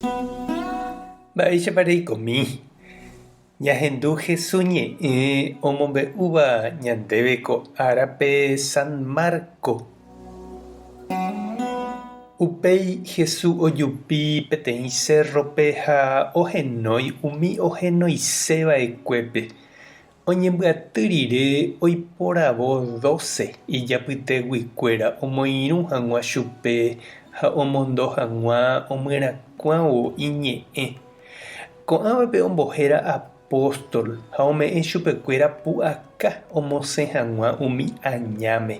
Mba'éichapa reikomi? Ñahendu Hesu ñe'ẽ omombe'úva ñandéve ko árape San Marco. Upéi Hesu ojupi peteĩ sérrope ha ohenói umi ohenoise va'ekuépe. Oñembyaty rire oiporavo dóse ijapyteguikuéra omoirũ hag̃ua chupe ha omondo hag̃ua omyerakuãvo iñe'ẽ. Ko'ãvape ombohéra apóstol ha ome'ẽ chupekuéra pu'aka omosẽ hag̃ua umi añáme.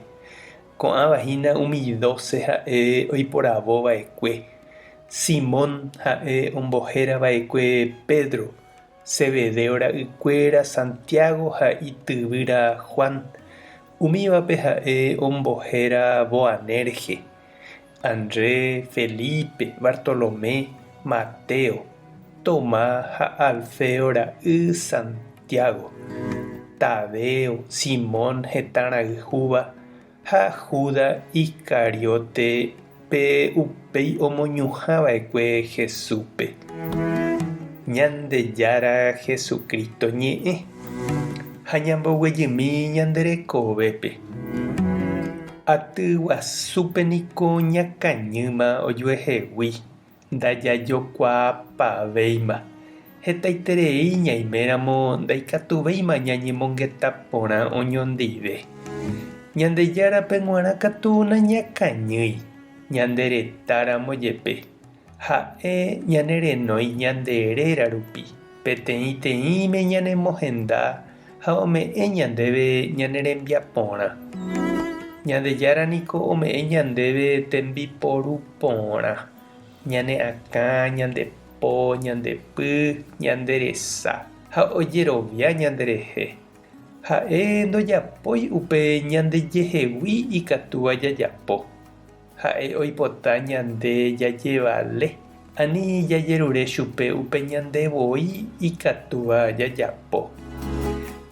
Ko'ãva hína umi dóse ha'e oiporavo va'ekue, Simón ha'e ombohéra va'ekue Pedro, Zebedeo ra'ykuéra Santiago ha ityvýra Juan, umívape ha'e ombohéra Boanerge, Andrés, Felipe, Bartolomé, Mateo, Tomás ha Alfeo ra'y Santiago, Tadeo, Simón hetã rayhúva ha Judas Iscariote pe upéi omoñuhã va'ekue Jesúspe. Ñandejára Jesucristo ñe'ẽ ha ñamboguejymi ñande rekovépe. Aty guasúpe niko ñakañýma ojuehegui Ndajajokuaapavéima. Hetaiterei ñaiméramo ndaikatuvéima ñañemongeta porã oñondive. Ñandejárape g̃uarã katu nañakañýi, ñande retáramo jepe. Ha'e ñanerenói ñande réra rupi, peteĩteĩme ñanemohenda ha ome'ẽ ñandéve ñane rembiaporã. Ñandejára niko ome'ẽ ñandéve tembiporu porã, ñane akã, ñande po, ñande py, ñande resa, ha ojerovia ñanderehe. Ha'e ndojapói upe ñandejehegui ikatúva jajapo. Ha'e oipota ñande jajevale, ani jajerure chupe upe ñande voi ikatúva jajapo.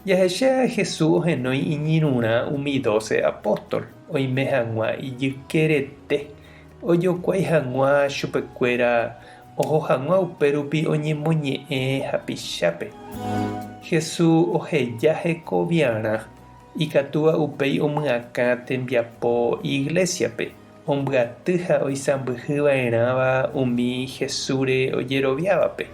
Jahecha Jesús ohenói iñirũrã umi dóse apóstol oime hag̃ua ijykerete, ojokuái hag̃ua chupekuéra oho hag̃ua upérupi oñemoñe'ẽ hapichápe. Jesús oheja hekoviarã Ikatúva upéi omyakã tembiapo iglésiape, ombyaty ha oisãmbyhy va'erãva umi Jesúsre ojeroviávape.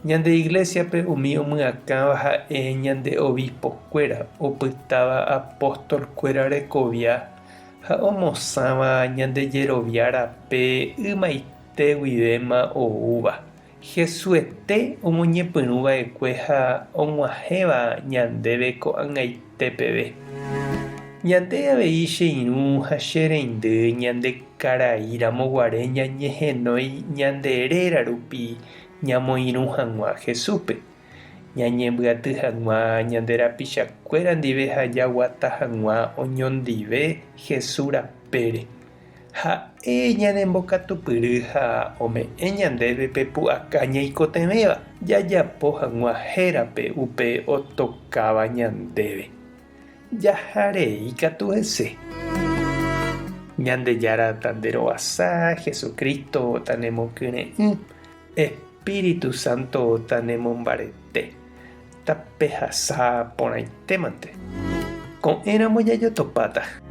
Ñande iglésiape umi omyakãva ha'e ñande obispo-kuéra opytáva apóstol-kuéra rekovia ha omosãva ñande jerovia rape ymaite guivéma oúva. Jesuete omoñepyrũ va'ekue ha og̃uahẽva ñandéve ko'ag̃aite peve. Ñande avei che irũ ha che reindy ñande karai ramo guare ñañehenói ñande réra rupi ñamoirũ hag̃ua Jesúspe, ñañembyaty hag̃ua ñande rapichakuéra ndive ha jaguata hag̃ua oñondive Jesús rapére. Ha'e ñanembokatupyry ha ome'ẽ ñandéve pe pu'aka ñaikotevẽva jajapo hag̃ua hérape upe otokáva ñandéve. Jaha rei katu hese. Ñandejára tanderovasa, Jesucristo tanemokyre'ỹ, Espíritu Santo tanemombarete, tapehasa porãitémante. Ko'ẽramo jajotopáta.